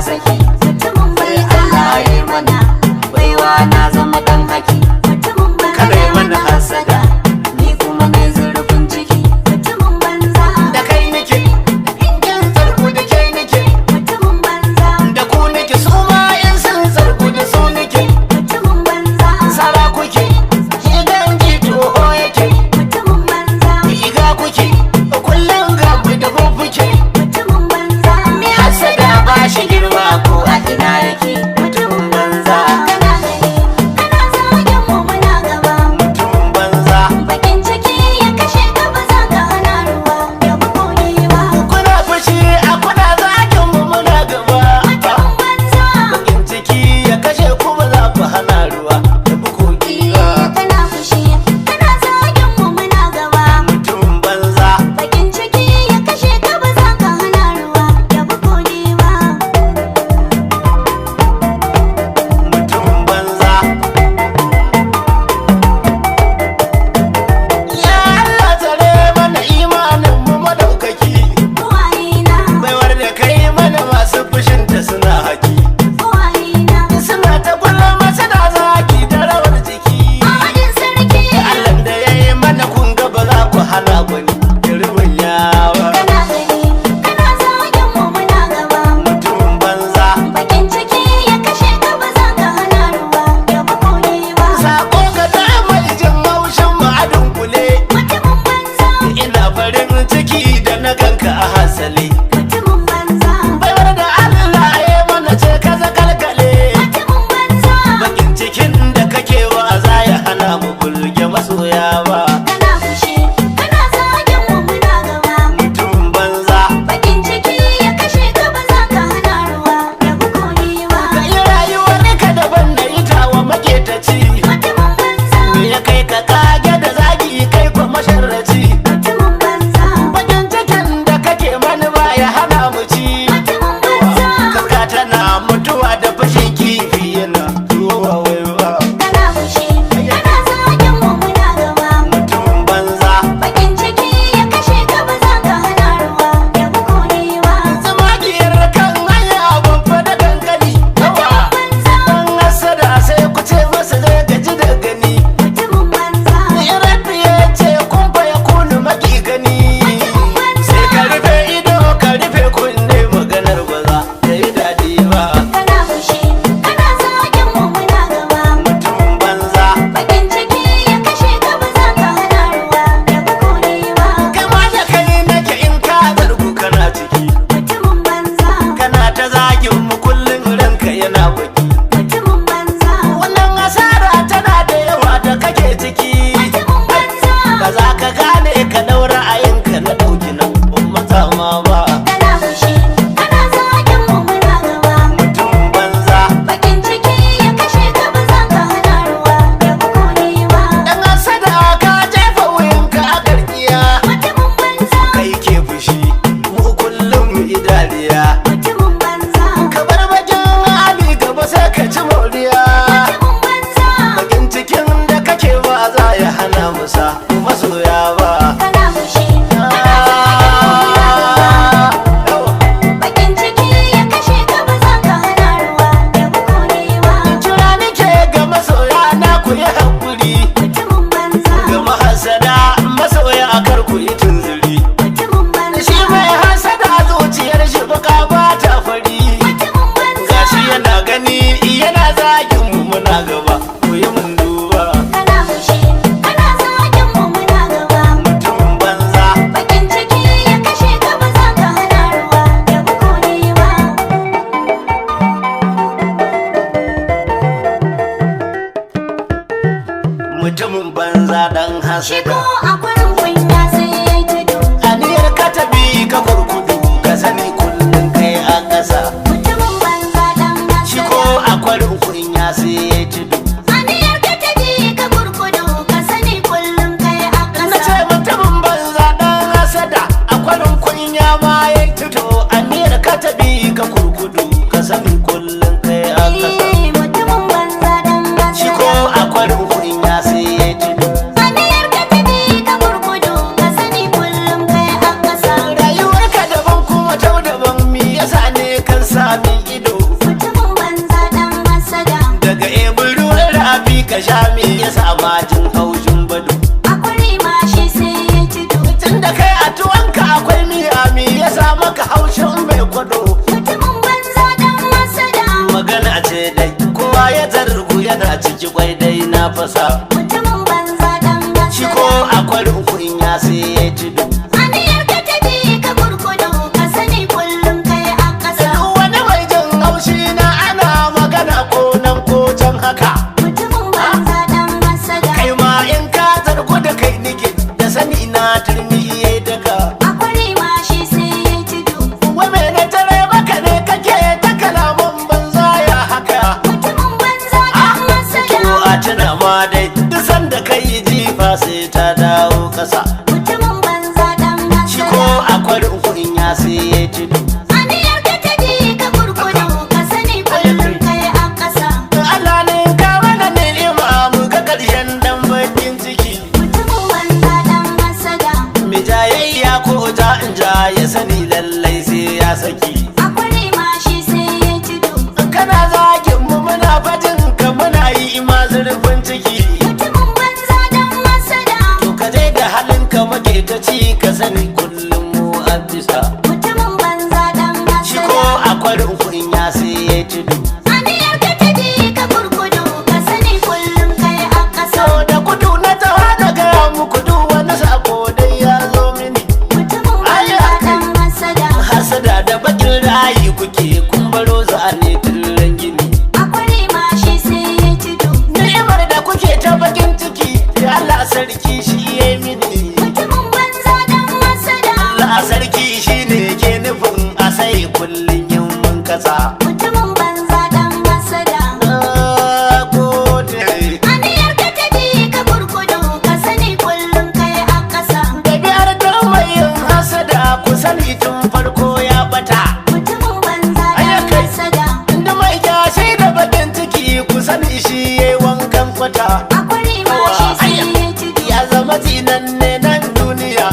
saki. Mutumin Sai banza. Allah ya yi mana baiwa, na zama dan haki. Mutumin banza. Kada yi mana hasada, ni kuma mai zurfin ciki. Mutumin banza. Da kai nake, in kin tsarku da kai nake. Mutumin banza. Da ku nake, su ma in sun tsarku da su nake. Mutumin banza. Sara kuke, idan ji toho yake. Mutumin banza. Riga kuke, kullum ga ku da bubbuke. Mutumin banza. Mai hasada ba shi girma ko a ina yake. Mutumin banza. Kana gani kana zagin mu, muna gaba. Mutumin banza. Bakin ciki ya kashe ka, ba za ka hana ruwa ya bi kogi ba. Kuna fushi a kuna zagin mu, muna gaba. Mutumin banza. Bakin ciki ya kashe ku, ba za ku hana ruwa da bukoki ba. Kana fushi kana zagin mu, muna gaba. Mutumin banza. Bakin ciki ya kashe ka, ba za ka hana ruwa ya bi kogi ba. Mutumin banza. Ya Allah, tsare mana imanin mu madaukaki. Uwayena. Baiwar da kai mana, masu fushinta suna haki. Uwayena. Suna ta kullum suna zaki da rawar jiki. Ahadin sarki. Allah da ya yi mana, kun ga ba za ku hana gwani girman yawa. Kana gani kana zagin mu, muna gaba. Mutumin banza. Bakin ciki ya kashe ka, ba za ka hana ruwa ya bi kogi ba. Sako ka ta mai jin haushin mu a dunkule. Mutumin banza. Ina farin ciki da na ganka a hasale. Mutumin banza. Baiwar da Allah ya mana ce ka zakalkale. Mutumin banza. Bakin cikin da kake wa za ya hana mu bulge masoya ba. Kana fushi kana zagin mu, muna gaba. Mutumin banza. Bakin ciki ya kashe ka, ba za ka hana ruwa ya bi kogi ba. Ka yi rayuwar ka daban da ita wa maketaci. Mutumin banza. Me ya kai ka kage da zagi, kai kwa masharraci? Mutumin banza. Bakin cikin da kake mani ba ya hana mu ci. Mutumin banza. Kaska tana mutuwa da fashin kifi yana zuwa waiwa. Kana fushi kana zagin mu, muna gaba. Mutumin banza. Bakin ciki ya kashe ka, ba za ka hana ruwa ya bi kogi ba. Tsamagiyar kan hanya babba da kankani. Yawa. Banza. Dan hasada sai ku ce masa zai gaji da gani. Mutumin banza. In Rabbi ya ce kun fa ya kunu maki gani. Sai ka rufe ido ka rufe kunne, maganar ba za ta yi daɗi ba. Kana fushi kana zagin mu, muna gaba. Mutumin banza. Bakin ciki ya kashe ka, ba za ka hana ruwa ya bi kogi ba. Kai ma da kai nake, in ka zargu kana ciki. Mutumin banza. Kana ta zagin mu kullum, ranka yana baki. Mutumin banza. Wannan asara tana da yawa da kake ciki. Mutumin banza. Ba za ka gane ka daura ayinka na ɗauki nan ban matsa ma ba. Kana fushi kana zagin mu, muna gaba. Mutumin banza. Bakin ciki ya kashe ka, ba za ka hana ruwa ya bi kogi ba. Dan asada ka jefa wuyanka a garkiya. Mutumin banza. Kai ke fushi, mu kullum mu yi dariya. Mutumin banza. Ka bar bakin hali, gaba sai ka ci moriya. Mutumin banza. Bakin cikin da kake ba za ya hana musa masoya ba. Kana fushi kana zagin mu, muna gaba. Bakin ciki ya kashe ka, ba za ka hana ruwa ya bi kogi ba. Kira nake ga masoya na, ku yi hakuri. Mutumin banza. Ga mahasada masoya, kar ku yi tunzuri. Mutumin banza. Shi mai hasada zuciyar shi baka ba ta fari. Mutumin banza. Gashi yana gani yana zagin mu, muna gaba, ku yi mun duba. Kana fushi kana zagin mu, muna gaba. Mutumin banza. Bakin ciki ya kashe ka, ba za ka hana ruwa ya bi kogi ba. Mutumin banza dan Shi ko hasada. a gurin kunya sai ya yi tudu. Aniyar ka tabi ka kurkudu, ka sani kullum kai a ƙasa. Mutumin banza dan Shi ko hasada. a kwarin kunya sai ya tudu. Aniyar ka tabi ka gurgudu, ka sani kullum kai a Na ce ƙasa. mutumin banza dan hasada, a kwarin kunya ma ya tudu. Aniyar ka tabi ka kurkudu, ka sani kullum kai a ƙasa. Eh, mutumin banza dan Shi ko hasada. a kwarin kunya sai ya tudu. Aniyar ka tabi ka gurgudu, fasa. Mutumin banza dan Shi ko hasada. a kwarin kunya sai ya tudu. Aniyar ka ta bi ka kurkudu, ka sani kullum kai a ƙasa. Duk wani mai jin haushi na ana magana ko nan ko can haka. Mutumin banza dan hasada. Kai ma in ka zargo da kai nike da sani na turmi ya daka. A kwari ma shi sai ya tudu. Wai me na tare maka ne kake ta kalaman banza ya haka? Mutumin banza dan hasada. To a tuna ma dai duk sanda kai jifa sai ta dawo kasa. Mutumin banza dan Shi ko hasada. a kwarin kunya sai ya tudu. Aniyar ka ta bi ka kurkudu, ka sani kullum kai a ƙasa. Allah ne ka mana ni'ima mu ga karshen dan bakin ciki. Mutumin banza dan hasada. Mi jayayya ko ja in ja ya sani lallai sai ya saki. A kwari ma shi sai ya tudu. Kana zagin mu muna fajin ka muna yi ma zurfin ciki. Mutumin banza dan hasada. To ka je da halin ka muke ta ci ka sani kullum mu an bisa. Mutumin banza dan Shi ko hasada. a kwarin kunya sai ya tudu. Aniyar ka ta bi ka kurkudu, ka sani kullum kai a ƙasa. So da kudu na tawa da gaya muku duk wani sako dai ya zo mini. Mutumin banza dan hasada. Hasada da bakin rayi kuke kun baro zane tullen gini. A kwari ma shi sai ya tudu. Ni'imar da kuke ta bakin ciki ya Allah sarki shi ya yi mini. Mutumin banza dan hasada. Allah sarki shi ne ke nufin a sai kullum yin mun kasa. Mutumin banza dan hasada. Na gode. Aniyar ka ta bi ka kurkudu, ka sani kullum kai a ƙasa. Ɗabi'ar da mai yin hasada ku sani tun farko ya bata. Mutumin banza dan Ayyakai. hasada. Inda mai kyashe da bakin ciki ku sani shi ya yi wankan kwata. A kwari ma shi sai ya tudu. Ya zama tsinanne nan duniya